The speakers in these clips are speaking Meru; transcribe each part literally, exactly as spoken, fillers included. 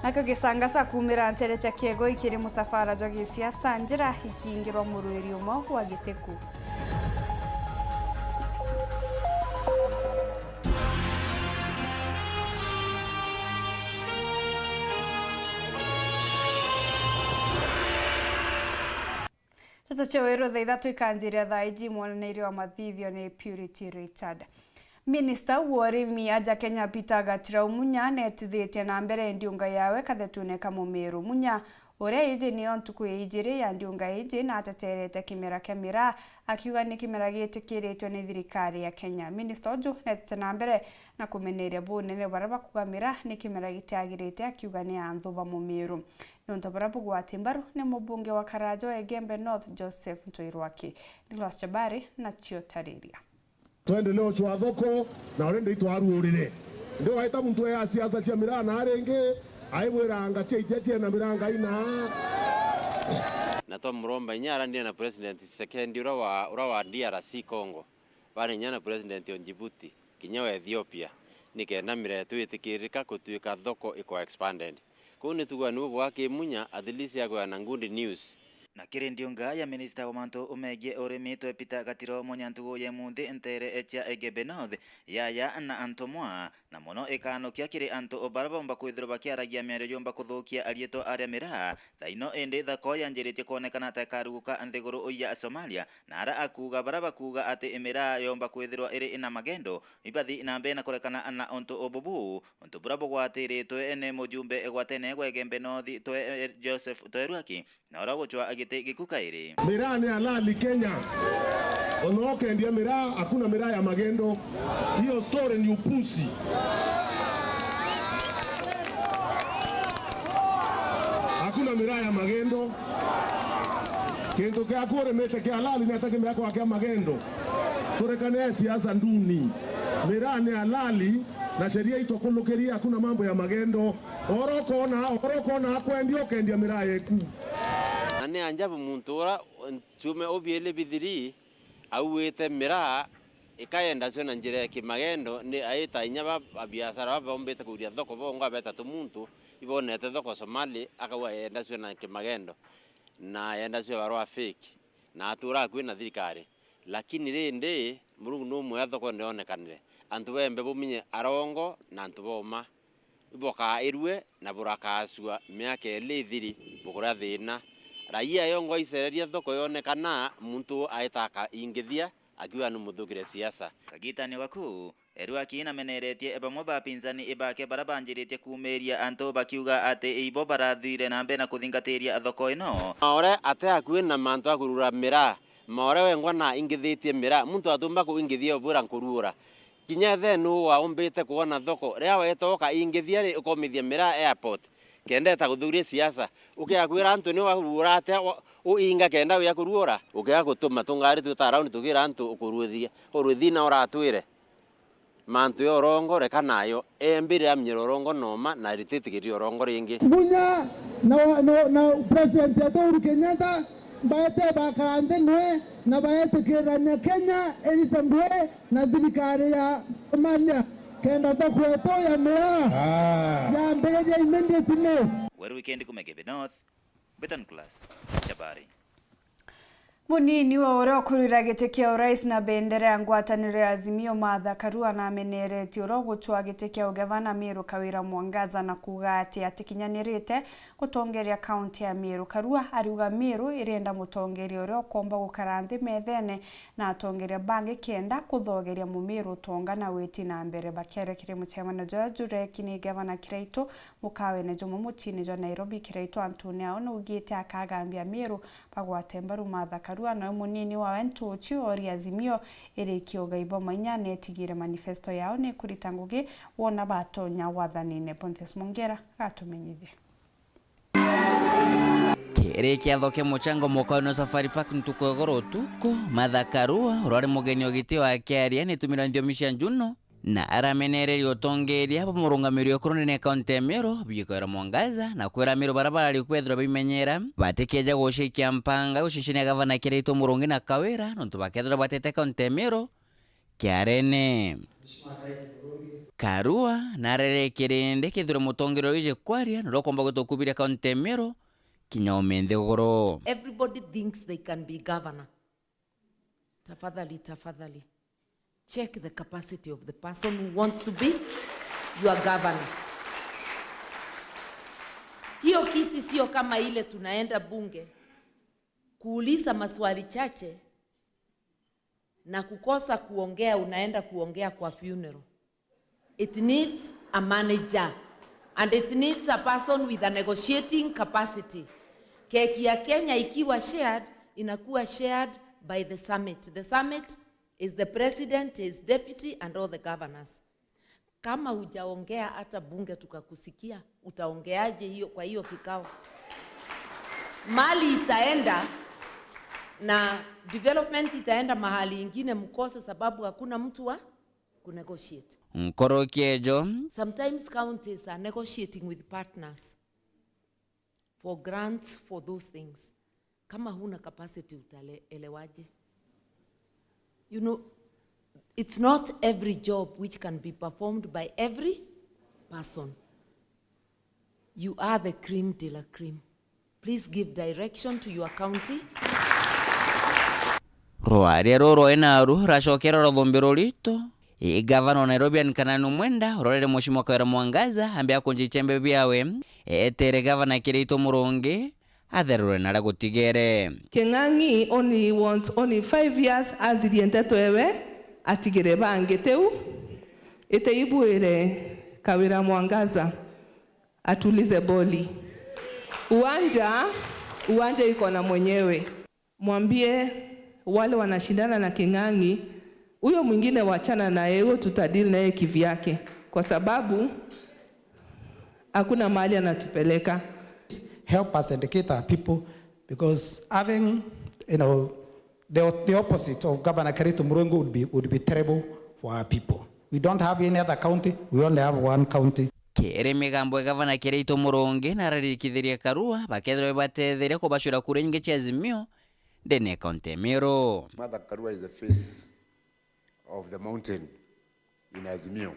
Nakio gisanga cia kuumira ntere cia Kiegoi kiri musafara jwa gisiasa, njira ikiingirwa murwiri umwe wa Gitiku. Ndeto cia weru thaa ithatu ikanjiria thaa iji, mwonaniria wa mathithio ni Purity Richard. Minista wa urimi aja Kenya Peter Gatirau Munya netithitie na mbere ndiunga yawe kathetune ka Mumiru. Munya, uria iji niyo ntuku ya ijiri ya ndiunga iji, na ateterete kimera kia miraa, akiuga ni kimera gitikiritwe ni thirikari ya Kenya. Minista uju netete na mbere na kumeneria bunene baria bakuuga miraa ni kimera gitiagirite, akiuga ni anthu ba Mumiru. Niuntu buria bugwati mbaru ni mubunge wa Karaja wa Igembe North, Joseph Ntoirwaki. Nicholas Chabari na cio tariria. Twendelee ucwa thoko, na uria ndi twaruurire. Ndi waita muntu ya siasa cia miraa na ringi, aibwira anga cia itia ciena miraa ngai na. Na twamuromba inya arandie na President Tshisekedi uria wa, uria wa D R C Congo, bari inya na President o Djibouti, kinya wa Ethiopia, nikenda miraa yetu itikirika gutuika thoko ikwa expanded. Kuu ni tuga ni bubwa ki Munya, at least akwea na good news. Na kiri ndiunga ya minista wa mantu umegie urimi twe Peter Gatiro Munya ntugu ya imunthi ntere cia Igembe North, yaya na antumwa, na mono ikanukia kiri antu baria baumba kwithirwa bakiaragia miario yumba kuthukia ariitwa aria miraa. Thaa ino indi thoko yanjiritie kwonekana ta ikaruguka nthiguru ya Somalia, na ara akuuga baria bakuuga ati miraa yomba kwithirwa iri na magendo, ibathi na mbere na kurekana na untu ububu, untu buria bugwatiritwe ni mujumbe gwatene gwa Igembe North, twe, Joseph Twerwaki, na uria gucwa giti giku kairi. Miraa ni halali Kenya. Ona ukendia miraa, hakuna miraa ya magendo. Hiyo story ni upuzi. Hakuna miraa ya magendo. Kintu kiaku urimite kia halali ni ata kimekwa kia magendo? Turekane siasa nduni. Miraa ni halali na sheria itokulukiria, hakuna mambo ya magendo. Oro kona, oro kona akwendia, ukendia miraa yeku. Na ni ajabu muntu ura nchume ubiili bithiri auite miraa ikaendacua na njira ya kimagendo, ni aita inya ba, ba biashara baba baumbite kuria thoko bongwa betatu muntu, ibonete thoko Somali, akauga yendacua na kimagendo, na yendacua barua fake, na atura akui na thirikari. Lakini rindi, Murungu numwea thoko ndeonekanire. Antu bembe buminye arongo na antu boma. Ibokaa irue na burakacua miaka ili ithiri, bukuria thina. Raia yongwa icereria thoko yonekana, muntu aita akaingithia akiuga ni muthukire siasa. Kagitani gaku, Erwaki nameneretie bamwe ba pinzani bake baria banjiritie kuumiria antu bakiuga ati ibo barathiire na mbere na kuthingatiria thoko ino. Maore ate akui na mantu a kurura miraa, Maore wengwa na ingithitie miraa, muntu atumba kuingithia ubwira nkuruura. Kinya ethe nu waumbite kwona thoko, riria weta ukaingithia ri, ukomithia miraa airport, kenda eta kuthuria siasa. Ukiakwira antu ni waruura atia wa-, uinga kenda wia kuruura? Ukiaga gutuma tungari twita around tugira antu ukuruthia, uruthi na uratwire. Mantu ya urongo reka nayo, embi riramenya urongo noma na rititikiria urongo ringi. Munya na, na, na President yetu Uhuru Kenyatta, baete bakara nthi nwe na baetikirania Kenya irite ngui na thirikari ya Somalia, kenda thoko yetu ya miraa Ah. yambiriria immediately. Weru Weekend kuma Igembe North, Beton Class, Chabari. Munini wa uria ukurira giti kia urais na bendera ya ngwataniro ya Azimio, Martha Karua, nameneretie uria ugucwa giti kia ugavana Meru Kawira Mwangaza na kuuga ati atikinyanirite gutongeria kaunti ya Meru. Karua ariuga Meru irenda mutongeria uria ukomba gukara nthi methene na atongeria bangi kenda kuthogeria Mumiru utonga na witi na mbere. Bakiaria kiri mucemanio juria jureki ni Gavana Kiraitu mukawene jumwe muciini jwa Nairobi, Kiraitu antune ao naugite akagambia Meru bagwate mbaru Martha Karua, nawe munini wawe Ntuuchi ori Azimio irikie ugai bwa mainya, netigire manifesto yao ni kurita ngugi wona batonya wathanine. Boniface Mwongera gatumenyithie. Kiri kiatho kia muchango mukaone Safari Park ntuku ya igoro utuku, Martha Karua, uria uri mugeni o giti wa kiaria, nitumira nthiomi cia Njuno, na aramenereria utongeria bwa murungamiri wa kurunene kaunti ya Meru, Kawira Mwangaza, na kwira Meru baria barari kwethirwa baimenyera, batikeja gucikia mpanga gucicania gavana Kiraitu Murungi na Kawira, nontu bakethirwa batete kaunti ya Meru kiarene. Karua narere kirindi kithure mutongeria wije kwaria na uria ukomba gutukubiria kaunti ya Meru kinya ume nthiguru. Everybody thinks they can be governor. Tafadhali, tafadhali. Check the capacity of the person who wants to be your governor. Hiyo kiti sio kama ile tunaenda bunge kuuliza maswali chache na kukosa kuongea, unaenda kuongea kwa funeral. It needs a manager and it needs a person with a negotiating capacity. Keki ya Kenya ikiwa shared, inakuwa shared by the summit. The summit is the president, his deputy and all the governors. Kama hujaongea hata bunge tukakusikia, utaongeaje hiyo kwa hiyo kikao? Mali itaenda na development itaenda mahali ingine mkose, sababu hakuna mtu wa kunegotiate. Nkoroki ejo. Sometimes counties are negotiating with partners for grants, for those things. Kama huna capacity, utaelewaje? You know, it's not every job which can be performed by every person. You are the creme de la creme. Please give direction to your county. Rwaria ruu rwai naru racokera rwa thumbi rurito. Ii gavana wa Nairobi Anne Kananu Mwenda urorere Mheshimiwa Kawira Mwangaza ambia kunjia ichembe biawe, etere gavana Kiraitu Murungi atherure naria gutigere. King'ang'i only wants only five years athirie nteto ewe atigire bangi tiu. Ite ibwire Kawira Mwangaza atulize boli. Uwanja, uwanja iko na mwenyewe. Mwambie wale wanashindana na King'ang'i, huyo mwingine wachana na yeye, huyo tutadeal na yeye kivyake, kwa sababu hakuna mahali anatupeleka. Help us educate our people, because having, you know, the, the opposite of Governor Kiraitu Murungi would be, would be terrible for our people. We don't have any other county, we only have one county. Kiri migambo ya gavana Kiraitu Murungi na ararikithiria Karua bakethirwa batetheria kubacura kura nyingi cia Azimio ndene ya kaunti ya Meru. Martha Karua is the face of the mountain in Azimio.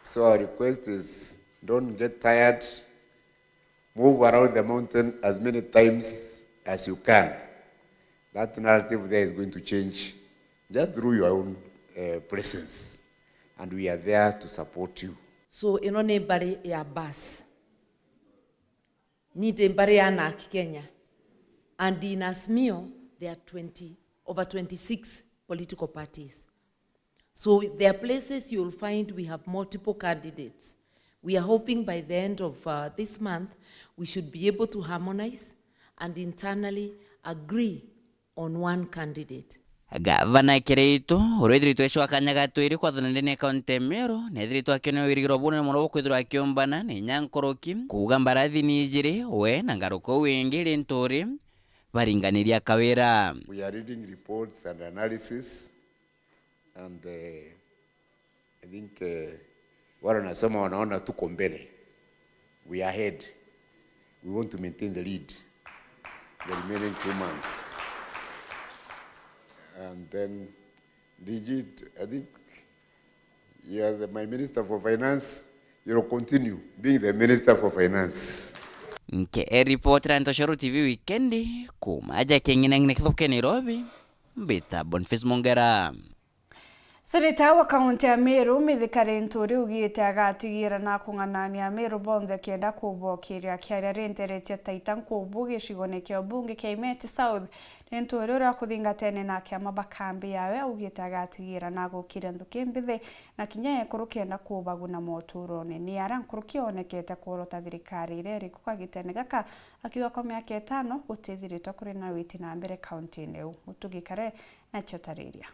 So our request is, don't get tired. Move around the mountain as many times as you can. That narrative there is going to change just through your own, uh, presence. And we are there to support you. So, ino ni mbari ya bus. Ni ndi mbari ya NARC Kenya. And in Azimio, there are twenty, over twenty-six political parties. So there are places you'll find we have multiple candidates. We are hoping by the end of, uh, this month, we should be able to harmonize and internally agree on one candidate. Gavana Kiraitu, uria withiritwe ecwa kanya ga twiri kwathana ndene ya kaunti ya Meru, nethiritwe akionea wirigiro bunene mono bwa kwithirwa akiumbana na inya nkuruki, kuuga mbarathi ni ijiri, we na ngaruka uu ingi iri nturi, baringaniria Kawira. We are reading reports and analysis. And, eh, I think, eh, wale wanasema wanaona tuko mbele, we are ahead. We want to maintain the lead the remaining two months. And then, Digit, I think you are the, my Minister for Finance, you will continue being the Minister for Finance. Nke e ripoti ra Ntoshoro T V wikendi, kuma aja Keng'inang'ina kithuke Nairobi, mbita Boniface Mongera. Seneta wa kaunti ya Meru, Mithika Linturi, augite agatigira na kung'anania Ameru bonthe kenda kubokiria. Akiaria ri nteere cia Taita Nkubu gicigone kia ubunge kia Imenti South, Linturi uria akuthingatene na akiama ba kambi yawe, augite agatigira na agukiria nthuki mbithi na kinya ekuru kenda kubaguna moturone. Ni aria nkuruki onekete kworota thirikari iria iriku kagitene gaka, akiuga kwa miaka itano gutithiritwe kuri na witi na mbere kauntine iu. Mutugi Kare nacio tariria.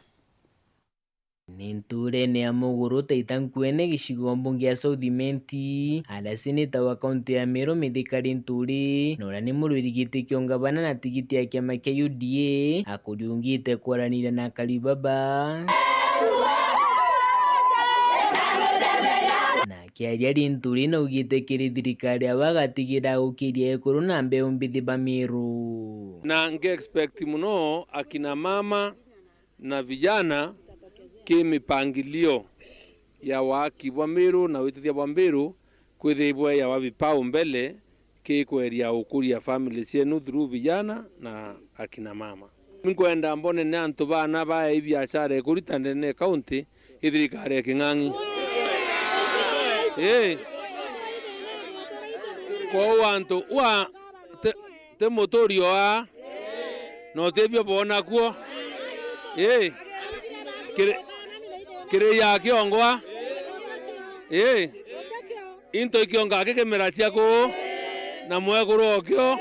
Ni ntuurene ya Muguru, Taita Nkuene, gicigo mbunge ya South Imenti, aria seneta wa kaunti ya Meru, Mithika Linturi, na uria ni murwiri giti kia ungavana na tigiti ya kiama kia U D A, akuriungite kwaraniria na akari baba. Na akiaria, Linturi naugite kiri thirikari awe agatigira gukiria ekuru na mbeu mbithi ba Meru. Na nge expect muno akina mama na vijana ki mipangilio ya waaki bwa Miru na witithia bwa Miru kwithibwe yawa vipaumbele ki kweria ukuria family cienu through vijana na akina mama. Nkwenda mbone ni antu bana bae biashara ikurita ndene ya kaunti i thirikari ya king'ang'i. Ii. Kwou antu ua ti, ti muturio aa, na utibio boona kuo. Ii. Kiri, kiri ya kiongwa. Ii. Into ikionga akikimera cia kuu, na mwekuru okio.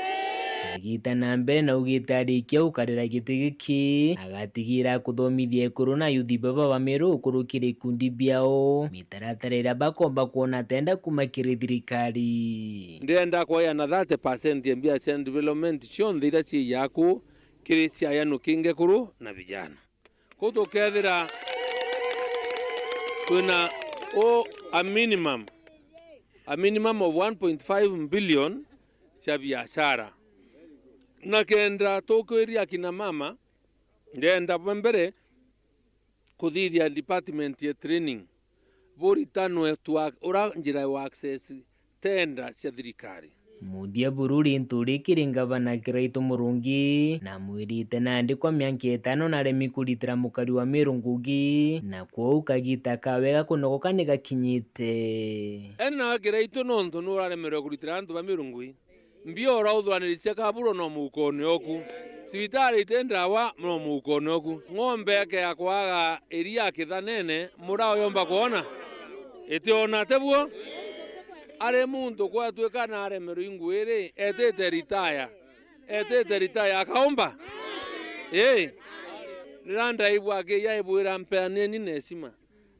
Agita na mbere na ugite arikia gukarira giti giki, agatigira kuthomithia ekuru na yuthi baba ba Miru ukurukira ikundi biao, mitaratara iria bakomba kwona tenda kuma kiri thirikari. Ndienda kwayana thirty percent ya mbia cia development cionthe iria ciijaga kuu kiri ciayanu kingi kuru na vijana. Kuu tukethira twina u, a minimum, a minimum of one point five billion cia biashara. Na kenda tukwiria akina mama, ndenda bwa mbere kuthithia department ya training, buritanwe tu a-, ura njira ya access tenda cia thirikari. Muthia buru rintu riki ri ngavana Kiraitu Murungi, na amwirite nandi kwa mianka itano naremi kuritira mukari wa Miru ngugi, na kwou kagita kawe ga kunogoka ni gakinyite. Ena Kiraitu nontu nuraremerwe kuritira antu ba Miru ngugi. Mbia urauthwaniricia kaburo no muukone oku. Cibitari iti ndawa no muukone oku. Ng'ombe yake ya kwaga iria kithanene, mura uyomba kwona? Itiona, ti buo? Ari muntu kwatwika na aremerwe i ngugi ri, etite ritaya. Etite ritaya, akaumba? Ii. Riria ndaigua akiya ibwira, mpeaneni na heshima.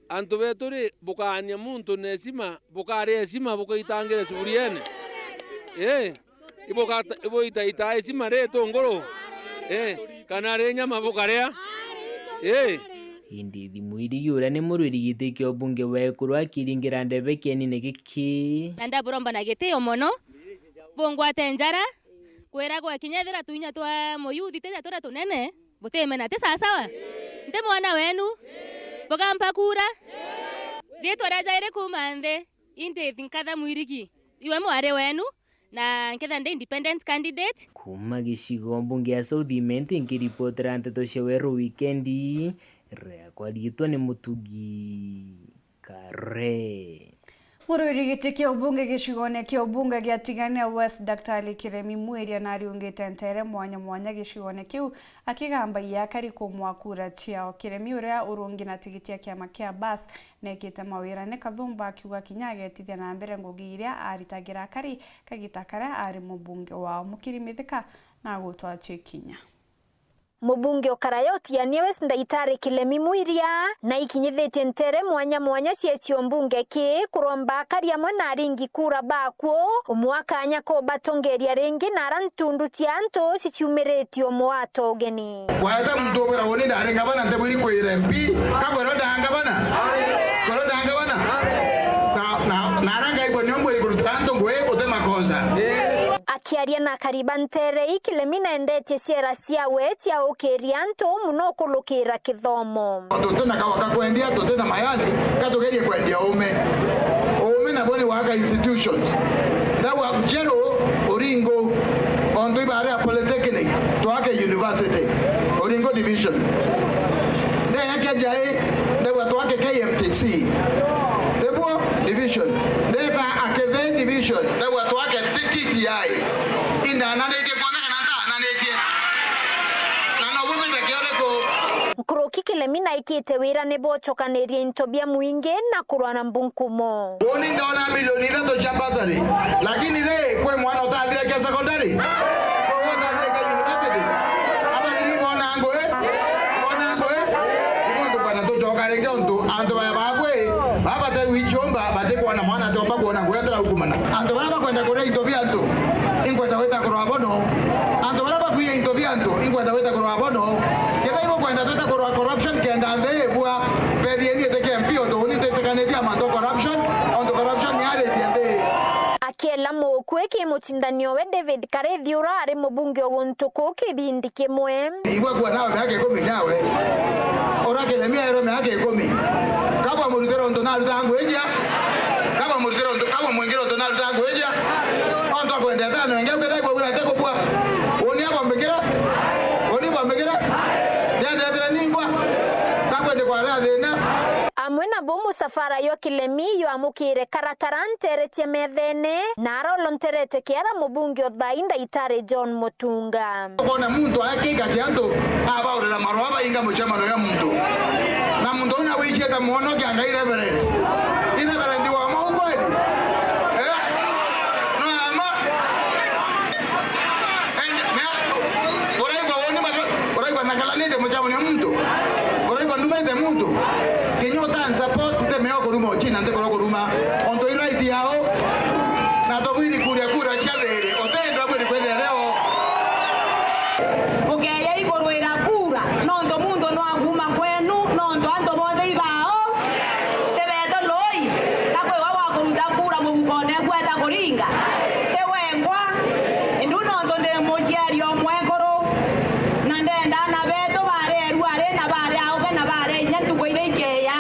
Antu betu ri, bukaania muntu na heshima, bukaria heshima, bukaitangire ciburiene? Ii. Ibugata-, ibuitaita heshima ri itunguru? Ii. Kana ri nyama bukaria? Ii. Indi Thimuirigi uria ni murwiri giti kia ubunge wa ekuru akiringira ndebe kienine giki. Na ndaburomba na gitio mono, bungwate njara, kwiragwa kinya ethira tuinya twa muyuthi tija turia tunene, butimena, ti sawasawa? Nti mwana wenu? Bugampa kura? Riitwa ria jairi kuuma nthi, indi nkatha Mwirigi, iwe mwari wenu, na nketha ndi independent candidate. Kuuma gicigo mbunge ya South Imenti, nkiripotera nteto cia Weru Wikendi, riakwa riitwa ni Mutugi Kare. Murwiri giti kia ubunge gicigone kia ubunge gia Tigania West, Daktari Kiremi Mwiria nariungite ntere mwanya mwanya gicigone kiu, akigambagia akari kumwa kura ciao. Kiremi, uria urungi na tigiti ya kiama kia Bas, nekite mawira ni kathumba, akiuga kinya agetithia na mbere ngugi iria aritagira akari kagita karia ari mubunge wao. Mukiri Mithika na agutwachia kinya. Mubunge o Karayotiania West Ndaitari Kilemi Mwiria, naikinyithitie ntere mwanya mwanya cia cio mbunge ki kuromba akari amwe na aringi kura bakuo, umwe akanya kubatongeria ringi na ara ntundu cia antu ciciumiritie umwe ata ugeni. Waeta muntu ubwira uni ndari ngavana ntebwiri kwira M P, kakwira nda ngavana? Kwira nda ngavana? Na, na, na ara ngaigua nio mbwiri kurutira antu ngui ute makosa. Akiaria na akari ba ntere ii, Kilemi naendetie ciera ciawe cia ukiria antu, muno ukulukira kithomo. Tutina kawa ka kwendia, tutina mayani, ka tugerie kwendia uume. Uume nabo ni waka institutions. Ndauga njeru Uringo, ontu ibare ya polytechnic, twake university, Uringo division. Ndeya kia Njai, ndauga twake K M T C. Ibuo division. Ndeta Akethe division, ndauga twake T T I. Indananitie kwona kana ntananitie? Na no bumite kioriko. Nkuruki Kilemi naikite wira ni bocokaniria into bia mwingi na kurwa na mbunkumo. Uni ndona milioni ithatu cia bursary, lakini ri, kwi mwana utathire kia secondary? Kwi utathire kia university? Abathiri bona ngui? Bona ngui? Ni muntu kwenda tucoka ringi untu antu baya babwi, baba bate wichomba, batikwona mwana atomba kwona ngui atira ukumana. Antu baya bakwenda kuria into bia antu, inkwenda gwita kurwa bono. Antu baya bakwiya into bia antu, inkwenda gwita kurwa bono. Kethira ibukwenda twite kurwa corruption kenda nthi ibua, bethieni itikia M P untu uni ntitikanitie mantu corruption, untu corruption ni aritie nthi. Akiela mukwe Mucindani owe David Karithi ura ari mubunge o guntu kuu kibindi kimwe. Igwe kuwa nawe miaka ikumi nyawe. Ura Kilemia ero miaka ikumi. Kaba murutire untu naruta ngwinjia. Kaba murutire untu, kaba mwingire untu naruta ngwinjia. Ontu akwendete ano ingi ukethagwa ura ete kubua. Uni abombikire. Uni bombikire. Ndendetire ningwa. Kakwende kwa ria thina. Amwe nabo musafara yo Kilemi yo amukire karakara ntere cia methene, na arolonterete kiara mubunge o thai Ndaitari John Mutunga. Ukona muntu aekika kiantu abaurira marua bainga mucemano ya muntu. Na muntu una wichete mwono kianga i reverend. I reverend wa mau kweli? Eh? No ama? And, me, uraigwa woni maka-, uraigwa nakalanite mucemano ya muntu? Uraigwa ndumite muntu? Kinya utan support ntemeo kuruma uchina ntekoro kuruma. Onto i right yao. Na tubwiri kuria kura cia thiri. Utendo abwiri kwithia leo. Bukeya ikurwira kura, nontu muntu no aguma kwenu, nontu antu bonthe ibao. Tibeto lui, na kwiwa wa kuruta kura mubukone gweta kuringa. Tiwengwa, indu nontu ndi muciari o mwekuru, na ndenda ana betu bari erwari na bari auke na bari inya ntuku iria ikeya.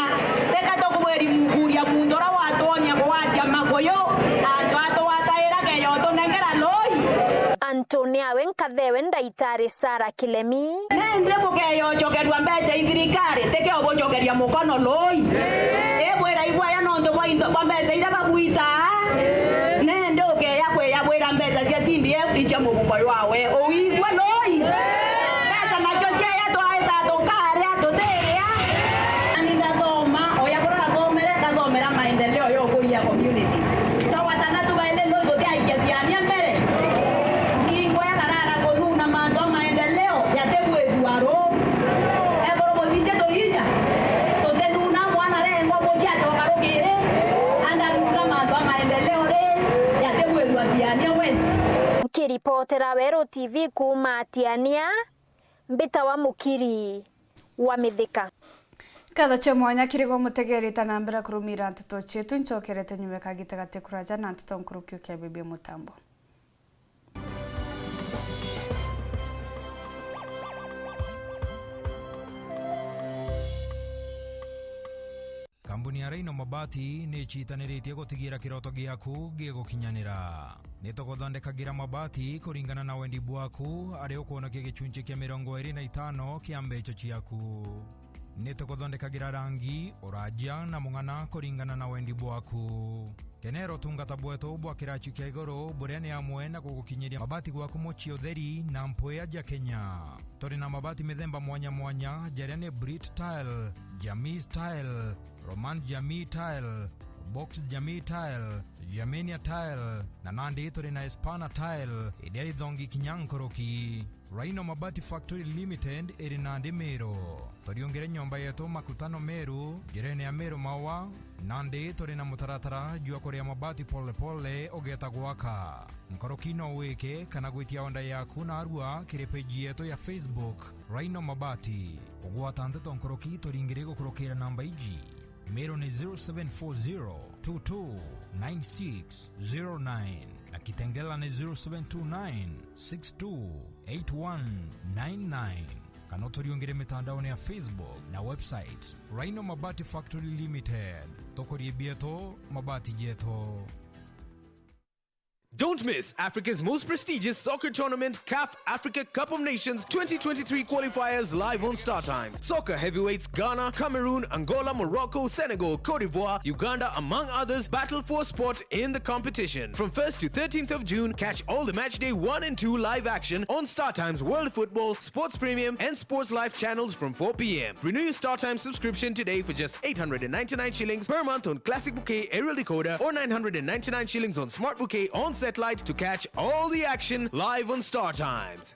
Teka tukubwiri mukuria muntu uria watwonia kugwatia makuyu, antu atugwataira keya utunengera lui. Antu ni awe nkathewe Ndaitari Sarah Kilemi. Nende bukeyocokerua mbeca i thirikari, tikio bucokeria mukono lui. Ibwira ibwaya nontu bwa into, bwa mbeca iria babwitaa. Nende ukeya kwiyabwira mbeca cia C D F icia mubuko jwawe. Uigua lui? Mbeca nacio cieya twaita tukaria tutiria. Ani ndathoma, oya kurathomere, ndathomera maendeleo ya ukuria communities. Twawatana tugaende lui tutiaikia ciania mbere. Ngingo ya karara kununa mantu a maendeleo yatibwithua ru. Ekuru muthiche tuginya, tutinuna mwana rengwa muciacoka rukiri, andanuna mantu a maendeleo ri, yatibwithua Tiania West. Nkiripotera Weru T V kuuma Tiania, mbita wa Mukiri wa Mithika. Nkatho cia mwanya kiri gwe mutegerite na mbere kurumira nteto cietu, ncokerete nyuma kagita gati kuraja na nteto nkuruki ukiabibia mutambo. Kambuni ya Rhino Mabati ni icitaniritie gutigira kiroto giaku gigukinyanira. Ni tuguthondekagira mabati kuringana na wendi bwaku, ari ukwonokia gicunci kia mirongo iri na itano kia mbeca ciaku. Ni tuguthondekagira rangi, uraja na mung'ana kuringana na wendi bwaku. Kenera utungata bwetu bwa kiraci kia iguru buria ni amwe na gugukinyiria mabati gwaku mucii utheri na mpwia ja Kenya. Turi na mabati mithemba mwanya mwanya, jaria ni Brit Tile, Jamii Tile, Roman Jamii Tile, Box Jamii Tile, Germania Tile, na nandi turi na Espana Tile, iria ithongi kinya nkuruki. Rhino Mabati Factory Limited iri nandi Meru. Turiungire nyomba yetu Makutano Meru, njirene ya Meru Maua, nandi turi na mutaratara jwa kuria mabati pole pole ugeeta gwaka. Nkuruki no wike kana gwitia order yaku narua kiri page yetu ya Facebook, Rhino Mabati. Kugwata nteto nkuruki turingire gukurukira namba iji. Meru ni zero seven four zero two two nine six zero nine na Kitengela ni zero seven two nine six two eight one nine nine. Kana uturiungire mitandaone ya Facebook na website, Rhino Mabati Factory Limited. Tukurie bietu, mabati jetu. Don't miss Africa's most prestigious soccer tournament, CAF Africa Cup of Nations twenty twenty-three qualifiers, live on Star Times. Soccer heavyweights Ghana, Cameroon, Angola, Morocco, Senegal, Cote d'Ivoire, Uganda, among others, battle for a spot in the competition. From first to thirteenth of June, catch all the match day one and two live action on Star Times World Football, Sports Premium, and Sports Life channels from four p m. Renew your Star Times subscription today for just eight hundred and ninety-nine shillings per month on Classic Bouquet aerial decoder or nine hundred and ninety-nine shillings on Smart Bouquet on satellite to catch all the action live on Star Times.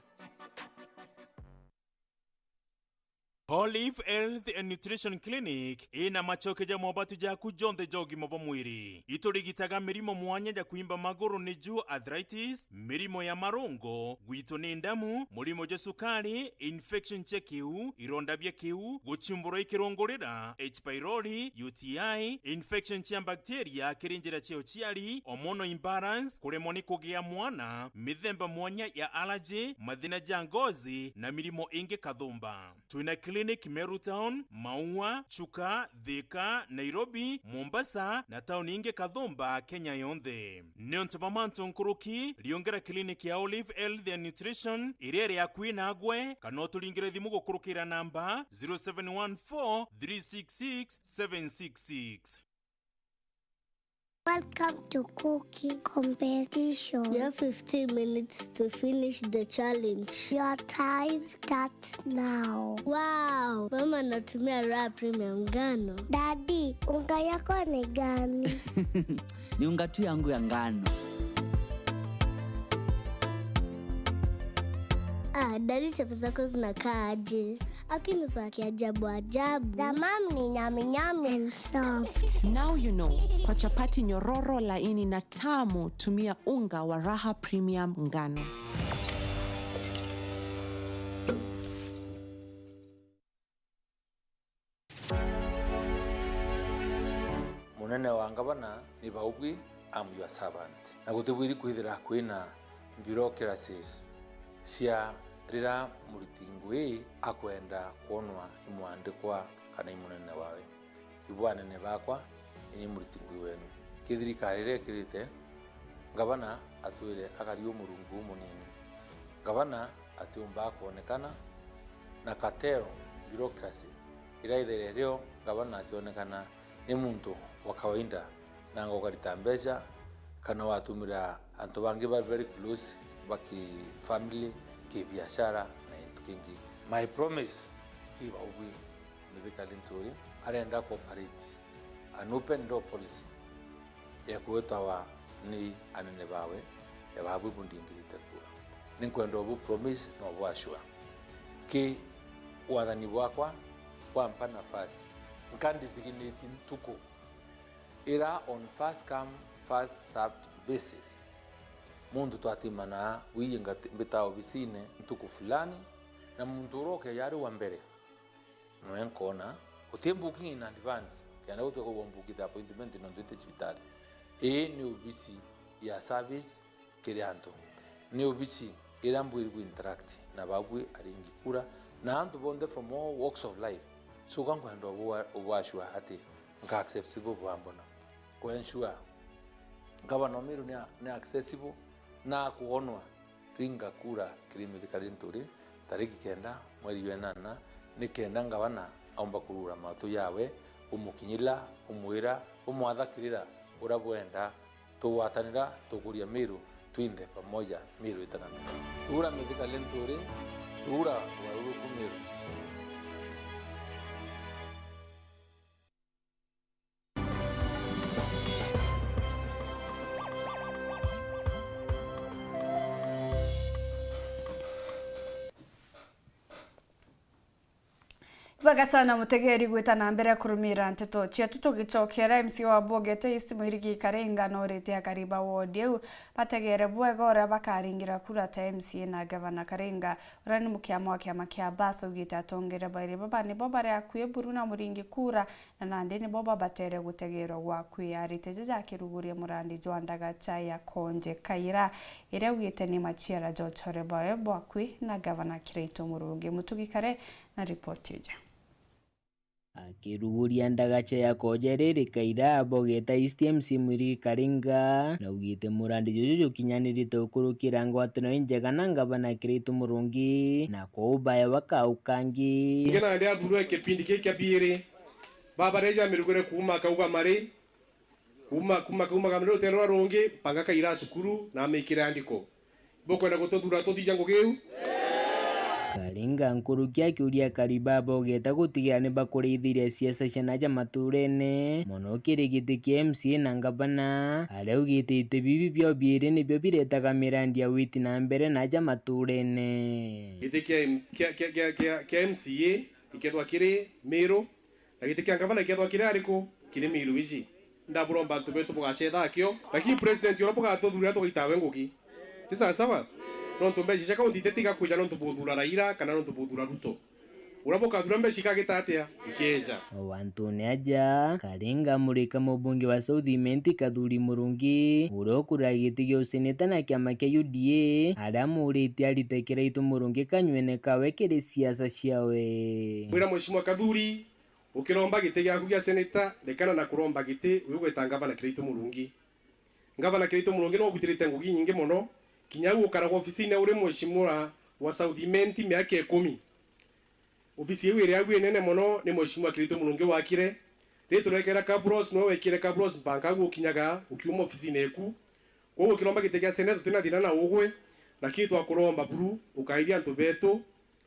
Olive Health and Nutrition Clinic ina machoke ja mobatu jaku jonthe ja ugima bwa mwiri. Iturigitaga mirimo mwanya ja kwimba maguru, niju arthritis, mirimo ya marungo, gwitwo ni ndamu, murimo jwa sukari, infection cia kiu, ironda bia kiu, guchumburwa i kirungurira, H pylori, U T I, infection cia bacteria kiri njira cia uciari, hormonal imbalance, kuremwa ni kugia mwana, mithemba mwanya ya allergy, mathina ja ngozi na mirimo ingi kathumba. Twina clinic Meru Town, Maua, Chuka, Thika, Nairobi, Mombasa na tauni ingi kathumba Kenya yonthe. Niuntu bwa mantu nkuruki, riungera clinic ya Olive Health and Nutrition iria iri akui nagwe, kana uturingire thimu gukurukira namba zero seven one four three six six seven six six. Welcome to cooking competition. You have fifteen minutes to finish the challenge. Your time starts now. Wow! Mama anatumia Raha Premium ngano. Daddy, unga yako ni gani? Ni unga tu yangu ya ngano. Ah, Daddy, chapo zako zinakaa aje? Lakini za kiajabu ajabu. The mom ni nyami nyami and soft. Now you know. Kwa chapati nyororo, laini na tamu, tumia unga wa Raha Premium ngano. Munene wa ngavana ni baubwi, I'm your servant. Na gutibwiri kwithira kwina bureaucracies cia rira muriti ngui akwenda kwonwa i mwandikwa kana i munene wawe. Ibu anene bakwa, ini muriti ngui wenu. Ki thirikari iria ikirite, ngavana atwire akari u murungu umunini. Ngavana atiumba kwonekana na cartel, bureaucracy, iraithaira rio ngavana akionekana ni muntu wa kawaida, nanga ukarita mbeca, kana watumira antu bangi ba very close, ba ki family, ki biashara, na gintu kingi. My promise ki baubwi, Mithika Linturi arenda ku operate an open door policy ya kwitawa ni anene bawe, ya babu bundingirite kura. Ninkwenda ubu promise na ubu assure. Ki wathani bwakwa bwampa nafasi, nka designate ntuku ira on first come, first served basis. Muntu twatimana wiye ngati-, mbita obisine ntuku fulani, na muntu uria ukeja ari wa mbere, noe nkoona, uti booking in advance, kenda gutwe kugwa mbuki ta appointment nontu ite cibitari. Ii ni obisi ya service kiri antu. Ni obisi iria mbwiri ku interact na babui aringi kura, na antu bonthe from all walks of life. So, ka nkwenda ubu-, ubu assure ati nka accessible bwambona. Ku ensure Gavana wa Meru ni a-, ni accessible na akuonwa. Ringa kura kiri Mithika Linturi tariki kenda mweri jwa inana, ni kenda ngavana aumba kurura matu jawe, umukinyira, umwira, umwatha kirira uria bwenda. Tugwatanira, tukuria Meru, twinthe pamoja, Meru itana nthaka. Thuura Mithika Linturi, thuura ugaruruku Meru. Ibwega sana mutegeri gwita na mbere kurumira nteto cietu. Tugicokera, M C A wa Bogete East Mwirigi Karinga norite akari ba ward iu bategere bwega uria bakaringira kura ta M C A na Gavana. Karinga, uria ni mukiama wa kiama kia Basa, augite atongeria bairi baba nibo bari akui buru na muringi kura, na nandi nibo babatere gutegerwa gwa kwiyarite jaja akiruguria murandi jwa ndagacha ya Konje Kaira, iria augite ni maciara ja uchore bwawe bwakui na Gavana Kiraitu Murungi. Mutugi Kare na ripoti iji. Akiruguria ndagacha ya Konje riri Kaira, Bogeta East M C A Mwirigi Karinga naugite murandi juju jukinyanirite ukurukira ngwatano injega na Gavana Kiraitu Murungi, na kwou bae wakaukangi. Ingi nandi athurwe kipindi kii kia biiri, babareja mirugure kuuma Kauga Mari, kuuma, kuuma, kuuma Kauga Mari rutere rwa rungi, mpaka Kaira cukuru na amikire andiko. Bukwenda gututhura tuthija ngugi iu? Karinga nkuruki akiuria akari baba Bogeta gutigira ni bakurithiria siasa cia naja maturene, mono kiri giti kia M C A na ngavana, aria augite iti bibi bio biiri nibio biretaga mirandi ya witi na mbere naja maturene. Giti kia M-, kia, kia, kia, kia, kia M C A Ikethwa kiri Miru, na giti kia ngavana ikethwa kiri ariku? Kiri Miru iji. Ndaburomba antu betu bugacetha akio, lakini president uria bugatuthuurira tugaitawe ngugi. Ti sawa sawa? Nontu mbeca cia kaunti ititiga kwija nontu buthuura Raila kana nontu buthuura Ruto. Uria bukathuura mbeca ikagita atia? Ikeeja. O antune aja, Karinga Murika, mubunge wa South Imenti Kathuri Murungi, uria ukuraga giti gia useneta na kiama kia U D A, aria amuritie arite kiraitu Murungi kanywene kawe kiri siasa ciawe. Wira Mheshimiwa Kathuri, ukiromba giti giaku gia seneta, rekana na kuromba giti ugweta ngavana Kiraitu Murungi. Ngavana Kiraitu Murungi no ubutirite ngugi inyingi mono, kinya u ukaraga ofisine uri mheshimiwa wa South Imenti miaka ikumi. Ofisi iu iri au inene mono ni Mheshimiwa Kiraitu Murungi wakire. Ri turekera Kabros, niwe wekire Kabros mpaka au ukinyaga ukiuma ofisine eku. Kwou ukiromba giti gia seneta tutina thina na ugwe, lakini twakuromba buru ukaithia antu betu,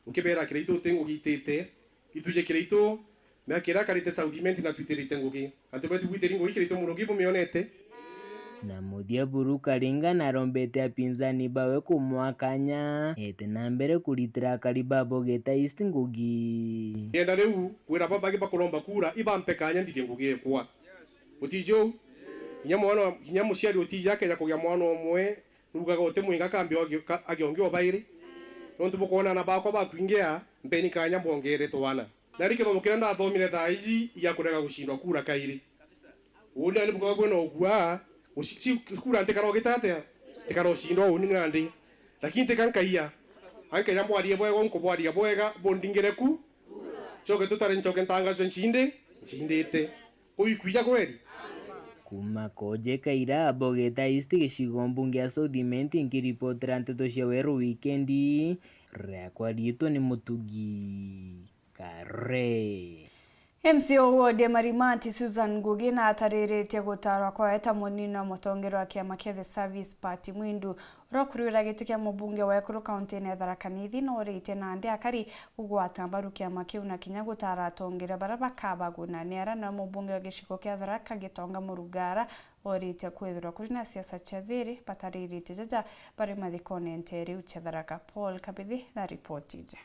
ukibeera Kiraitu uti ngugi itite, itwije Kiraitu, miaka iria akarite South Imenti na twitirite ngugi. Antu betu bwitiri ngugi Kiraitu Murungi bumionete. Na muthia buru Karinga narombete apinzani bawe kumwa kanya ete na mbere kuritira akari ba Bogeta East ngugi. Ndienda riu kwira baba bangi bakuromba kura ibampe kanya nthithie ngugi ekwa. Utiji uu? Kinya mwana, kinya muciari utiji akeja kugia mwana umwe, nugaga uti mwinga kambe agi-, ka-, agi ungi o bairi. Nontu bukwona ana bakwa bakwingia, mpeni kanya mbongere twana. Nari kithomo kiria ndathomire thaa iji gia kurega gucindwa kura kairi. Uuni nani bukaga kwina ukua, guci-, ci-, kura ntikara ugita atia? Ntikara ucindwa uuni nandi. Lakini ntika nkaia. Ankeja mbwarie bwega, nkubwaria bwega, bundingire ku. Ncoke tutare ncoke ntangazwe ncindi, ncindite. Kuu ikwija kweri? Kuma Koje kaira Bogeta East gicigo mbunge ya South Imenti nkiripotera nteto cia Weru Wikendi, riakwa riitwa ni Mutugi Kare. M C A wa ward ya Marimanti Susan Ngugi natariritie gutaarwa kwawe ta munini wa mutongeria wa kiama kia The Service Party Mwindu. Uria ukurwira giti kia mubunge wa ekuru kauntine ya Tharaka Nithi nooritie nandi akari kugwata mbaru kiama kiu na kinya gutaara atongeria baria bakabaguna. Ni aria nawe mubunge wa gicigo kia Tharaka Gitonga Murugara ooritie kwithirwa kuri na siasa cia thiiri batariritie jaja bari mathikone nteere iu cia Tharaka. Paul Kabithi na ripoti iji.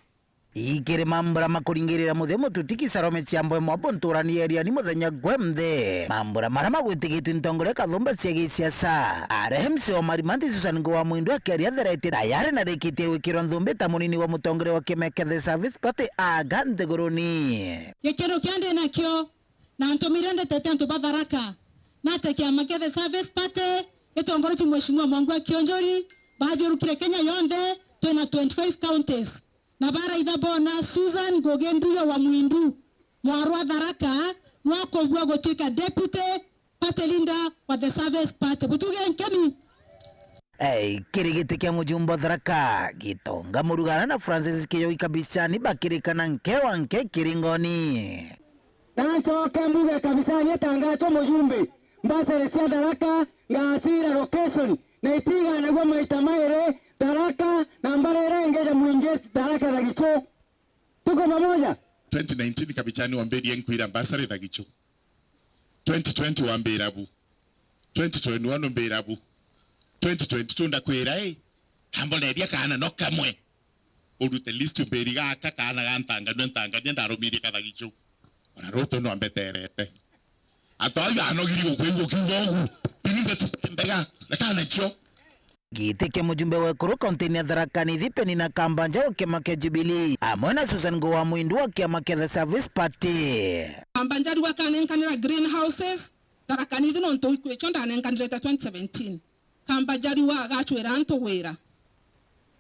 Ikiri mambura makuringirira muthia mututiki Salome Ciambo e Mwambo nturani ya Iriani muthenya gwe nthe. Mambura maria magwitigitwe ntongoria kathumba cia gisiasa. Aria M C A wa Marimanti Susan Ngugi wa Mwindu akiaria atheretie tayari na arikitie gwikirwa nthumbi ta munini wa mutongoria wa kiama kia The Service Party aga nthiguruni. Gikeno kia ndi nakio na antu miria ndetete antu ba Tharaka, nate kiama kia The Service Party gitongoretue Mheshimiwa Mwangi wa Kionjori, bathiurukire Kenya yonthe, twina twenty-five counties. Na baraitha boona Susan Ngugi Nduya wa Mwindu, mwarwa Tharaka, nwa kubua gutuika deputy party leader wa The Service Party. Butuge nkeni. Ei, kiri giti kia mujumbe wa Tharaka, Gitonga Murugara na Francis Kijogi Kabisani bakirikana nke wa nke kiringoni. Na ncoke mbuge Kabisani etangachwa mujumbe, mbasere cia Tharaka, ngacira location, na itiganagua maita mairi Tharaka, na mbara iria ingi ja mwingi Tharaka Thagichu. Tuko pamoja? Twenty nineteen Kabichani wambirie nkwira mbasari Thagichu. Twenty twenty wambira bu. Twenty twenty-one umbira bu. Twenty twenty-two ndakwira, i, amboneria kaana no kamwe. Urute list umbiri gaka kaana ga ntangania, ntangania ndarumirie ka Thagichu. Ona Ruto no ambeterete. Antu au banogiri gukwigua kiuga ugu. Bini ndeto mbega. Rekana nacio. Giti kia mujumbe wa ekuru kauntini ya Tharaka Nithi Penina Kambanja wa kiama kia Jubilee, amwe na Susan Ngugi wa Mwindu wa kiama kia The Service Party. Kambanja riu akanenkanira greenhouses, Tharaka Nithi nontu ikwicho ndanenkanire ta twenty seventeen. Kambanja riu agacwira antu wira.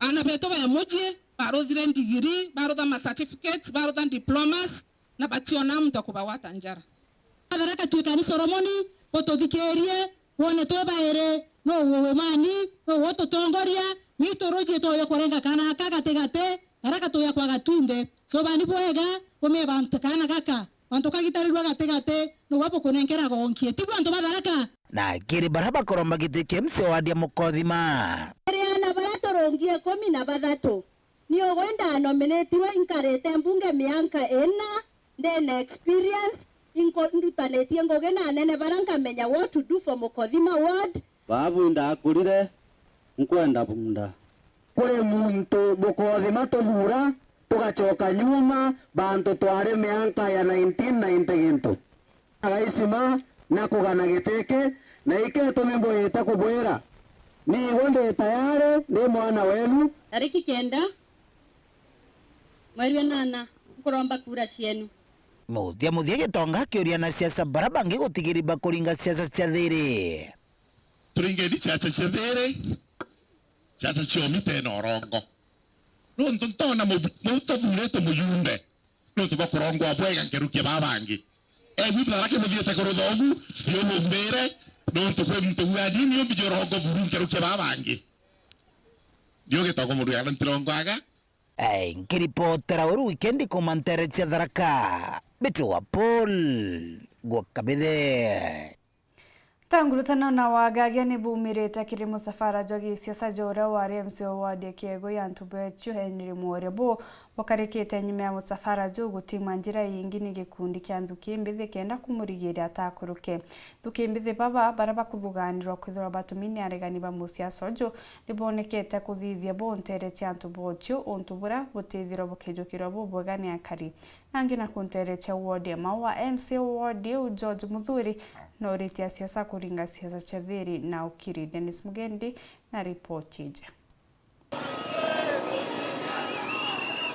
Aana betu be mucii, baruthire ndigiri, barutha ma certificates, barutha diplomas, na bationa muntu akubagwata njara. Tharaka twikani Solomoni, bututhikirie, wone twi bairi, nuu wi mani, nuu ututongoria, gwitu ruji tuuya kurenga kaana aka gatigati, Tharaka tuuya kwa gatunde. Cubani bwega, bumie bantu kaana gaka, bantu kagitarirua gatigati, nuu bukunenkera gonkie. Tibu antu ba Tharaka? Na kiri baria bakoromba giti kia M C A wa ward ya Mukothima. Kiri aana baria turungi ikumi na bathatu, ni ugwe ndanominatirwe inkarite mbunge mianka ina, ndina experience, inko-, ndutanitie ngugi na anene baria nkamenya what to do for Mukothima ward. Babu ndakurire nkwenda bunda. Kuri muntu Mukothima tuthura, tugacoka nyuma bantu twari mianka ya nineteen ninety gintu. Agaisima na kugana gitiki, na ikio itumi mbwite kubwira, niigwe ndi tayari, ndi mwana wenu. Tariki kenda, mweri wa nana, nkuromba kura cienu. Muthia muthia Gitonga akiuria anasiasa bara bangi gutigiri bakuringa siasa cia thiri. Turingeni siasa cia thiri, siasa cia umite na urongo. Nontu ntona mu-, mu-, tuthuurite mujumbe nontu bwa kurongwa bwega nkerukia baa bangi. Ebu ibara kimuthiite kurutha ugu, biumumbire, nontu kwi muntu ugua ni ni umbiji urongo buru nkerukia baa bangi. Ni ugitagwa mundu ya ntirongwaga. Ai, nkiripotera uru wikendi kuma ntere cia Tharaka, Mbitwa Paul gwa Kabithe. Ta ngurutano na wagagia ni bumirite kiri musafara jwa gisiasa jwa uria wari M C A wa ward ya Kiego ya Ntubechu Henry Mworia, bu bukarikite nyuma ya musafara juu gutimwa njira ingi ni gikundi kia nthuki mbithi kenda kumurigiria atakuruke. Nthuki mbithi baba, baria bakuthuganirwa kwithirwa batumi ni aregani ba musiasa uju, ni bonekete kuthithia bu ntere cia antu bochu, untu buria butithirwa bukijukirwa bubwega ni akari. Nangi na kunterecha ward ya Maua, M C A wa ward iu George Muthuri, noritie asiasa kuringa siasa cia thiri na ukiri. Dennis Mugendi na ripoti iji.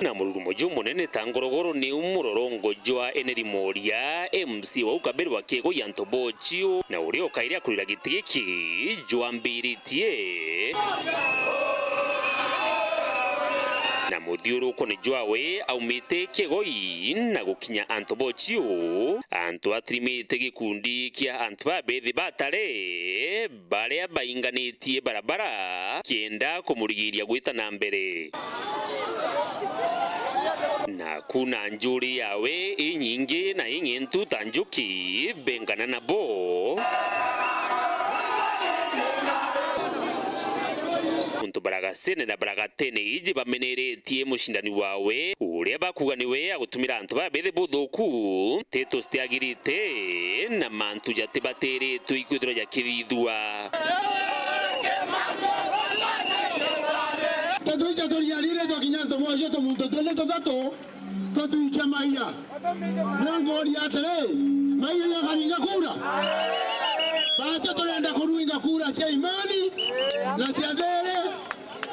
Na mururumo jumunene ta ngorogoro niu murorongo jwa Eneri Moria, M C A wau kabere wa Kiego ya Ntobochio, na uria ukaire akurira giti giki jwambiritie. Na muthiurukone jwawe aumite Kiegoi na gukinya Antobochio, antu atirimite gikundi kia antu babethi batare baria bainganitie barabara kienda kumurigiria gwita na mbere. Na kuna njuri yawe inyingi na ing'entu ta njuki bengana nabo. Untu baragasene na baragatene iji bameneretie mucindani wawe, uria bakuga niwe agutumira antu babethi buthuku, nteto citiagirite na mantu jatibateretwe ikwithirwa jakithithua. Nteto icio turiarire twakinya Ntobochio tumuntu tuli tuthatu, tutwikia Maia. Niu nguuria atiri, Maia ni akaringa kura? Baati turenda kuringa kura cia imani na cia thiri.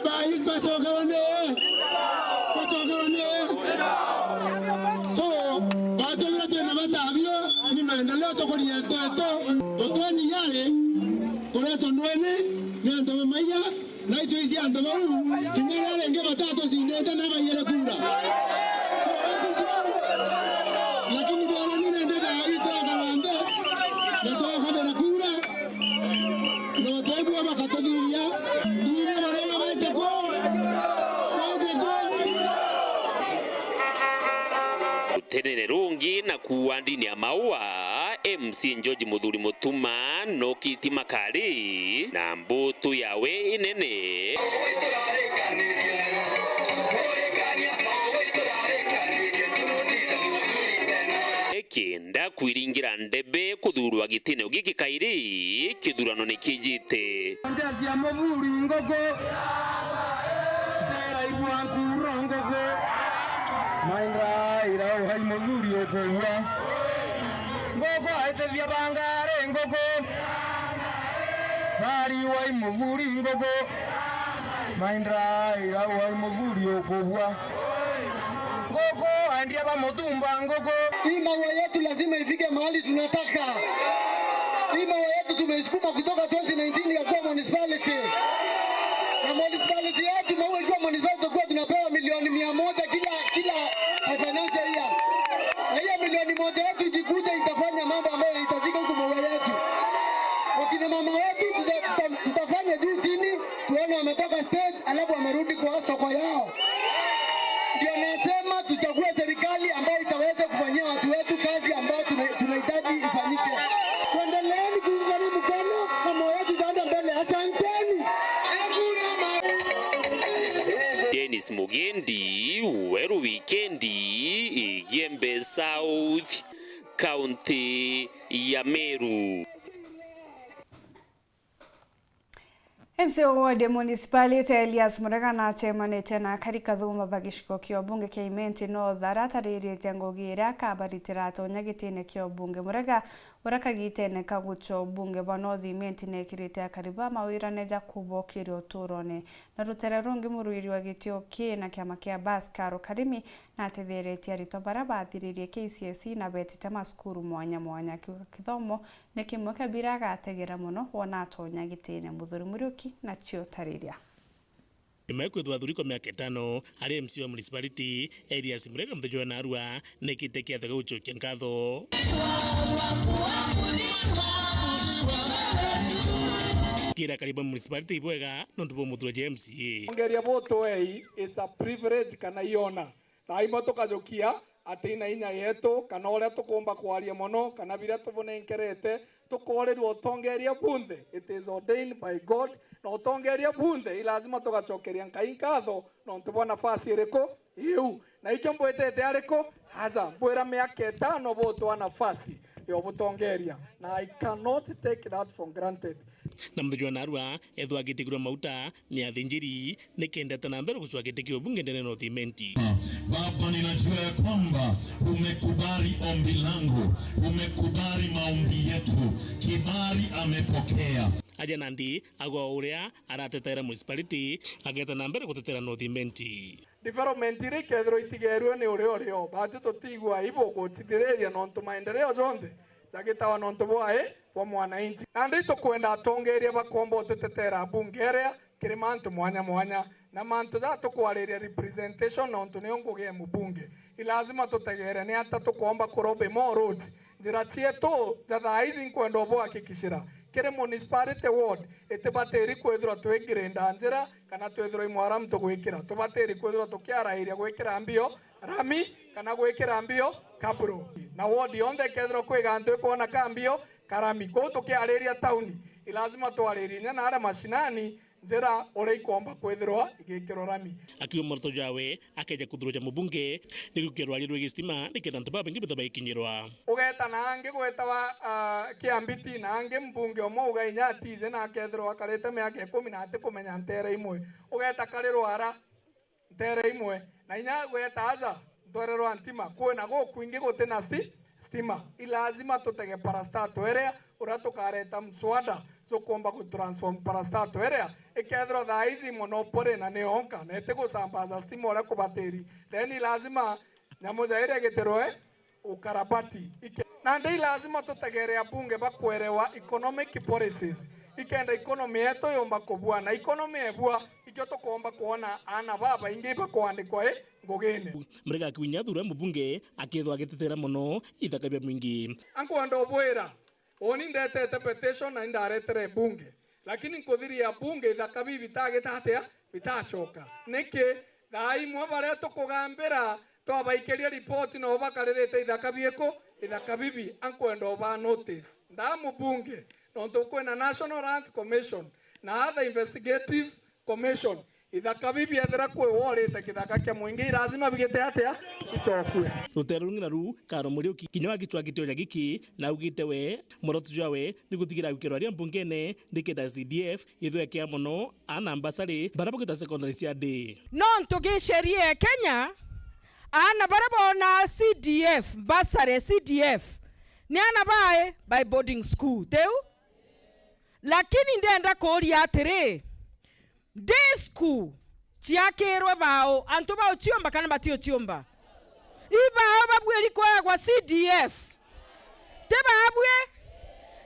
Bai, bacokerwa ni, bacokerwa ni. So, baati bira twina bata abio, ni maendeleo tukuria nteto. Tutwenyi yari kuretwa ndweni ni antu ba Maia, na itwiji antu bau, kinya riria ringi batatucindite na baiyire kura. Lakini bwana, ni nende thaa ii twakara nthi na twakabira kura. Na utebua bakatuthiria. Ndiibua barega baite ku, baite ku. Rutenene rungi na kuuandini ya Maua, M C A George Muthuri Mutuma nokitie makari na mbutu yawe inene. Kenda kwiringira ndebe kuthurwa gitine giki kairi, kithurano ni kijite. Nja cia muthuri nguku, ndera ibua nkuro nguku, mainda ira uhai muthuri ukugua. Nguku aitithia bangari nguku, thari wai muthuri nguku, mainda ira uhai muthuri ukugua. Nguku, endia ba mutumba nguku. Hii maua yetu lazima ifike mahali tunataka. Hii maua yetu tumeisukuma kutoka twenty nineteen ya kuwa municipality. Na municipality yetu, maua ikiwa municipality, tutakuwa tunapewa milioni mia moja kila, kila financial year. Na hiyo milioni moja yetu ikikuja, itafanya mambo ambayo yanahitajika huku maua yetu. Wakina mama wetu tuta-, tuta-, tutafanya juu chini, tuone wametoka stage, alafu wamerudi kwa soko yao. Ndio nasema tuchague serikali ambayo itaweza kufanyia watu wetu kazi ambayo tuna-, tunahitaji ifanyike. Tuendeleeni kuungana mkono na maua yetu itaenda mbele. Asanteni. Dennis Mugendi, Weru Wikendi, Igembe South, County ya Meru. M C A wa ward ya Municipality Elias Murega nacemanite na akari kathuma ba gicigo kia ubunge kia Imenti North, aratariritie ngugi iria akabaritira atonya gitine kia ubunge. Murega, uria kagitene ka gucwa ubunge bwa North Imenti, nekirite akari ba mawirane ja kubokiria uturone. Na rutere rungi, murwiri wa gitio kii na kiama kia Bas, Karo Karimi, natetheretie aritwa baria bathiririe K C S E na betite macukuru mwanya mwanya, akiuga kithomo ni kimwe kia biria agategera mono wona atonya gitine. Muthuri Muriuki na ciotariria. Nyuma ya kwithwa athurikwa miaka itano ari M C A wa municipality, Elias Murega muthenya jwa narua nekite kiatho gia gucokia nkatho kira akari ba municipality ibwega nontu bwa muthurwa ja M C A. Ongeria butwei, it's a privilege kana iona. Na imwe tukajukia ati ina inya yetu, kana uria tukumba kwaria mono, kana biria tubunenkerete, tukorirwa utongeria bunthe. It is ordained by God, na utongeria bunthe, i lazima tugacokeria Ngai nkatho nontu bwa nafasi iriku iu. Na ikio mbwitite ariku? Aja, mbwira miaka itano butwa nafasi ya ubutongeria, na I cannot take that for granted. Na muthenya jwa narua, ethwa agitigirwa mauta ni athinjiri, nikenda eta na mbere gucwa giti kia ubunge ndene North Imenti. Baba, ninajua ya kwamba umekubali ombi langu, umekubali maombi yetu. Kibali amepokea. Aja nandi agwa uria aratetera municipality, ageta na mbere gutetera North Imenti. Development iria ikethirwa itigerue ni uria urio, batu tutiigua aibu gucithiriria nontu maendeleo jonthe jagitawa nontu bwa i bwa mwananchi. Nandi itukwenda atongeria bakomba ututetera bunge iria kiri mantu mwanya mwanya, na mantu ja tukwariria representation nontu nio ngugi ya mubunge. I lazima tutegere ni ata tukomba kurobe more roads. Njira cietu ja thaa ici nkwenda ubuhakikishira kiri municipality ward itibatiri kwithirwa twigirenda njira kana twithirwa i mwaramu tugwikira. Tubatiri kwithirwa tukiarairia gwikira mbio rami kana gwikira mbio kabro. Na ward yonthe ikethirwa kwi gantu ikwona ka mbio karami. Kwou tukiariria tauni, i lazima twaririe inya na aria mashinani njira uria ikomba kwithirwa igikirwa rami. Akiuga muoroto jwawe akeja kuthurwa ja mubunge ni gukia rwari rwigi stima nikenda antu babaingi bethirwa baikinyirwa. Ugeta na angi gwetawa, ah, Kiambiti, na angi mbunge umwe uga inya atiije na akethirwa akarite miaka ikumi na atikumenya ntere imwe. Ugeta kari rwara ntere imwe, na inya gweta aja ntwere rwa ntima, kwina gukwingi guti na sti-, stima. I lazima tutege parastatal area uria tukareta mswada jukumba gutransform parastatal area, ikethirwa thaa ici monopoli na ni yonka na itigusambaza stima uria kubatiri, then i lazima nyamu ja iria igitirwe ukarabati. Ike-, nandi i lazima tutegere abunge bakwerewa economic policies, ikenda economy yetu yumba kubua, na economy ebua, ikio tukomba kwona aana babaingi bakwandikwa i ngugine. Murega akiuga inya athurwa mubunge akethwa agitetera mono ithaka bia mwingi. Ankwenda ubwira, uni ndetete petition na indaretere bunge, lakini nkuthiria bunge ithaka bibi bitagita atia? Bitacoka. Niki? Thaa imwe baria tukugambira twabaikiria ripoti nabo bakaririte ithaka bieku? Ithaka bibi. Ankwenda uba notice nda mubunge, nontu kwina National Lands Commission na other investigative commission. Ithaka bibi ethira kwi worite kithaka kia mwingi, i lazima bigite atia? Bicokue. Rutere rungi naru Karo Muriuki kinya wa gicwa gitioja giki na augite we muoroto jwawe ni gutigira gwikirwa aria mbungene nikenda C D F ithwe kia mono aana mbasari baria bagwita secondary cia day. Nontu gi sheria ya Kenya, aana baria bona C D F, bursary C D F, ni aana bae by boarding school, tiu? Lakini ndenda kuuria atiri, day school ciakirwe bao, antu bauciumba kana batiuciumba? I bao babuiri kuegwa C D F? Ti babui?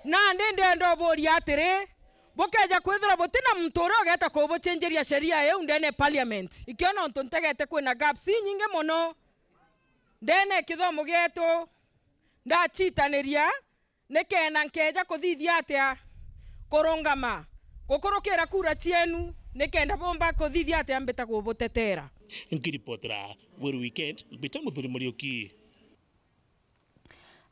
Nandi ndenda uburia atiri, bukeja kwithirwa buti na muntu uria ugeta kubucenjeria sheria iu ndene parliament, ikio nontu ntegete kwina gaps inyingi mono ndene kithomo gietu ndacitaniria, nikenda nkeja kuthithia atia kurungama gukurukira kura cienu, nikenda bumba kuthithia atia mbita kubutetera. Nkiripotera Weru Weekend, mbita Muthuri Muriuki.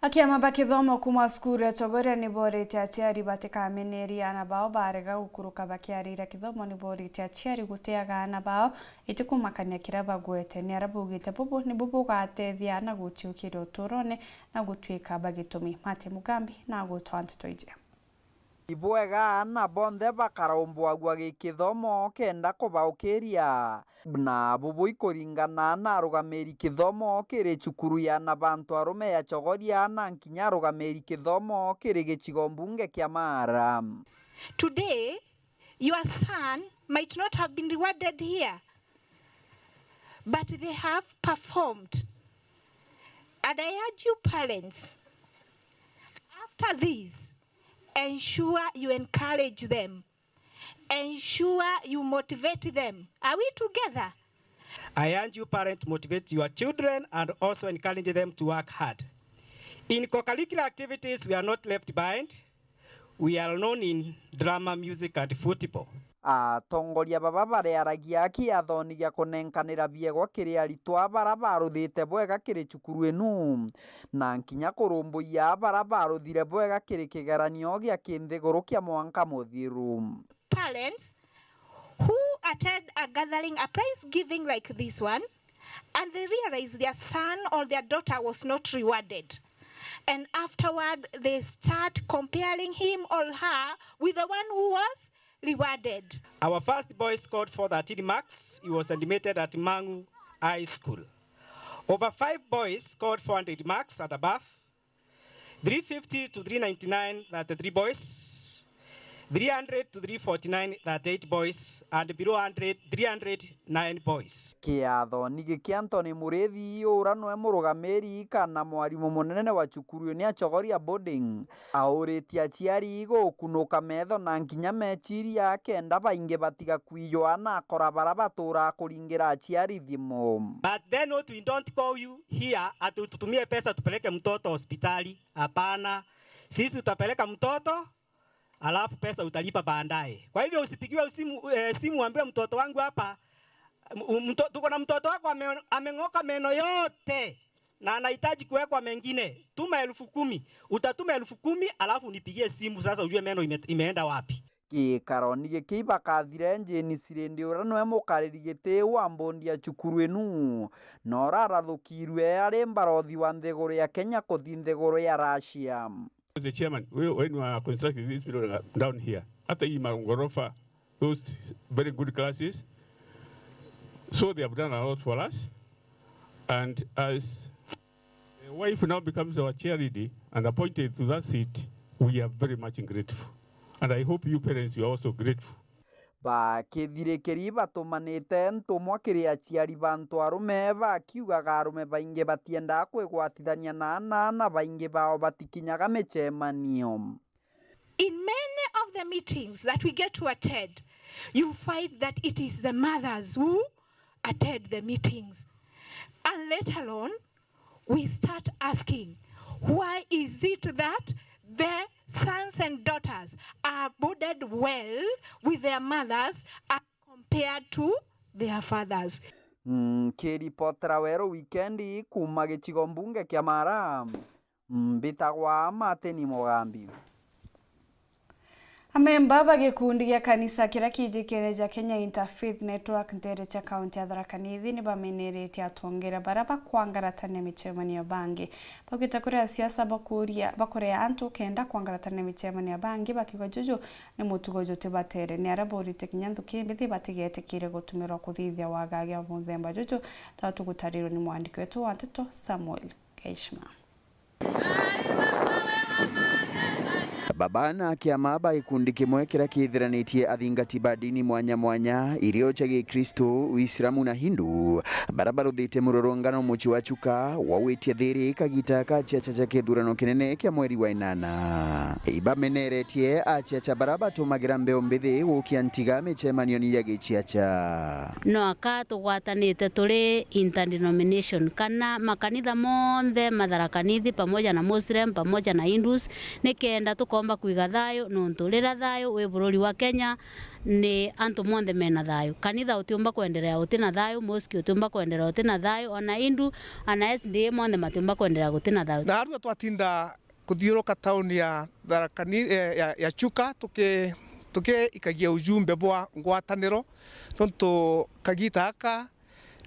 Akiama ba kithomo kuma cukuru ya Chogoria ni borite aciari batikamenerie aana bao barega gukuruka bakiarira kithomo. Ni borite aciari gutiaga aana bao itikumakania kiria bagwete. Ni aria baugite bubu nibu bugatethia aana guciukiria uturone na gutuika bagitumi. Mate Mugambi na agutwa nteto iji. Ibwega aana bonthe bakarombwagua gikithomo kenda kubaukiria, na bubu ikuringana na arugamiri kithomo kiri cukuru ya aana ba antu arume ya Chogoria na nkinya arugamiri kithomo kiri gicigo mbunge kia Mara. Today, your son might not have been rewarded here, but they have performed. And I urge you parents, after this, ensure you encourage them. Ensure you motivate them. Are we together? I urge you parents to motivate your children and also encourage them to work hard. In co-curricular activities, we are not left behind. We are known in drama, music and football. Atongoria baba barearagia kiathoni gia kunenkanira biegwa kiri aritwa bara baruthite bwega kiri cukuru inu, na nkinya kurumbuia bara baruthire bwega kiri kigeranio gia kinthiguru kia mwanka muthiru. Parents who attend a gathering, a prize giving like this one, and they realize their son or their daughter was not rewarded, and afterward they start comparing him or her with the one who was rewarded. Our first boy scored four thirteen marks. He was admitted at Mang'u High School. Over five boys scored four hundred marks and above. Three fifty to three ninety-nine, thirty-three boys. Three hundred to three forty-nine, thirty-eight boys. And below hundred, three hundred nine boys. Kiathoni giki Anthony Murithi, ura nwe murugamiri kana mwarimu munene wa cukuru ni Achogoria Boarding, auritie aciari gukunuka metho na nkinya meciria kenda baingi batiga kwijwa na akora bara batura kuringira aciari thimu. But then what, we don't call you here ati ututumie pesa tupeleke mtoto hospitali. Hapana. Sisi tutapeleka mtoto alafu pesa utalipa baadaye. Kwa hivyo usipigiwe simu, eh, simu uambiwe, "Mtoto wangu hapa, m-, mto-, tuko na mtoto wako ame-, ameng'oka meno yote na anahitaji kuwekwa mengine. Tuma elfu kumi." Utatuma elfu kumi alafu unipigie simu sasa ujue meno ime-, imeenda wapi. Gikaroni giki ibakathire Jane Sirindi uria nwe mukariri giti wa mbondi ya cukuru inu, na urarathukirwe ari mbarothi wa nthiguru ya Kenya kuthi nthiguru ya Russia. As the chairman, we, when we are constructing this building, uh, down here, hata hii magorofa, those very good classes, so they have done a lot for us. And as the wife now becomes our chair lady and appointed to that seat, we are very much grateful. And I hope you parents, you are also grateful. Bakithirikiri batumanite ntumwa kiri aciari ba antu arume, bakiugaga arume baingi batiendaa kwigwatithania na aana, na baingi bao batikinyaga micemanio. In many of the meetings that we get to attend, you find that it is the mothers who attend the meetings. And later on, we start asking, why is it that the sons and daughters are boarded well with their mothers as compared to their fathers? Nkiripotera Weru Wikendi kuuma gicigo mbunge kia Mara, mbitagwa Martin Mugambi. Amemba ba gikundi gia kanisa kiria kijikire ja Kenya Interfaith Network nteere cia kaunti ya Tharaka Nithi ni bameneretie atongeria baria bakwangaratania micemanio ya bangi. Baugite kuri asiasa bakuria, bakuria antu kenda kwangaratania micemanio ya bangi, bakiuga juju ni mutugo jutibatere. Ni aria baurite kinya nthuki mbithi batigetikire gutumirwa kuthithia wagagia wa muthemba juju, ta tugutarirwe ni mwandiki wetu wa nteto Samuel Keishma. Baba na kiama ba gikundi kimwe kiria kithiranitie athingati ba ndini mwanya mwanya, irio cia Gikristo, Uislamu na Hindu, baria baruthite mururungano mucii wa Chuka, wauitie thiri kagita ka ciaca cia kithurano kinene kia mweri wa inana. Ibameneretie aciaca baria batumagira mbeu mbithi gukia ntiga micemanioni ya giciaca. No aka tugwatanite turi interdenomination, kana makanitha monthe ma Tharaka Nithi, pamoja na Muslim, pamoja na Hindus, nikenda tukomba kwiga thayu, nontu riria thayu wi bururi wa Kenya, ni antu monthe mena thayu. Kanitha utiumba kwenderea uti na thayu, mosque utiumba kwenderea uti na thayu, ona Hindu, ona S D A monthe matiumba kwenderea guti na thayu. Na arua twatinda kuthiuruka tauni ya Tharaka Ni-, eh, ya, ya Chuka, tuki-, tukiikagia ujumbe bwa ngwataniro, nontu kagita gaka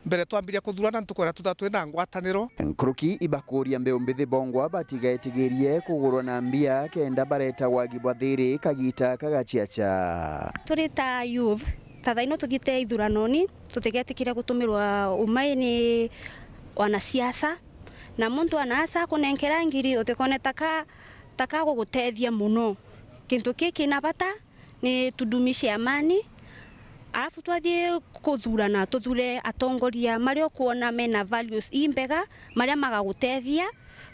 Mbere twambiria kuthurana, ntukwenda twithirwa twina ngwataniro. Nkuruki ibakuria mbeu mbithi bongwa batigaetigirie kugurwa na mbia kenda bareta wagi bwa thiri kagita kagaciaca. Turi ta youth, ta thaino tuthiite ithuranoni, tutigetikiria gutumirwa umai ni wanasiasa, na muntu anaasa akunenkera ngiri utikone taka taka gugutethia muno. Kintu kii kina bata ni tudumishe amani, alafu twathii kuthurana, tuthure atongoria maria ukwona mena values imbega, maria magagutethia,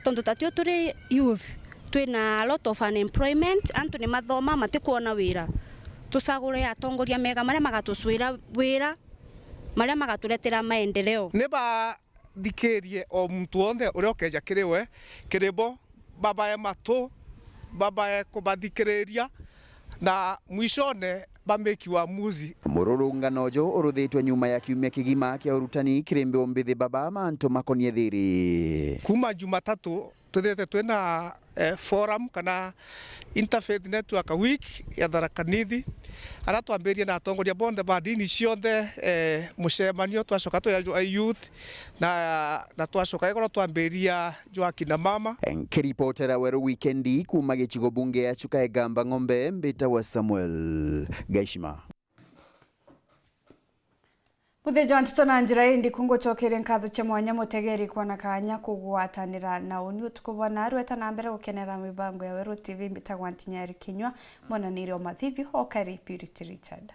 tontu tatio turi youth, twina a lot of unemployment, antu ni mathoma matikwona wira. Tucagure atongoria mega maria magatucwira wira, maria magaturetera maendeleo. Ni ba thikirie o muntu wonthe uria ukeja kiri we, kiri bo, babae matu, babae kubathikiriria, na mwishone ba make uamuzi. Mururungano uju uruthitwe nyuma ya kiumia kigima kia urutani kiri mbeu mbithi baba mantu makonie thiri. Kuma Jumatatu, twithirite twina, eh, forum kana Interfaith Network Week ya Tharaka Nithi, aria twambiririe na atongoria bonthe ba ndini cionthe, eh, mucemanio, twacoka twa jwa youth, na, na twacoka igoro twambiriria jwa kina mama. Nkiripotera Weru Wikendi kuuma gicigo bunge ya Chuka Egamba Ng'ombe, mbitagwa Samuel Gaishima. Muthia jwa nteto na njira indi kungucokeria nkatho cia mwanya mutegeri kwona kanya kugwatanira na uni utuku bwa narua. Eta na mbere gukenera mibango ya Weru T V, mbitagwa Ntinyari Kinyua, monanire o mathithi o kari Purity Richard.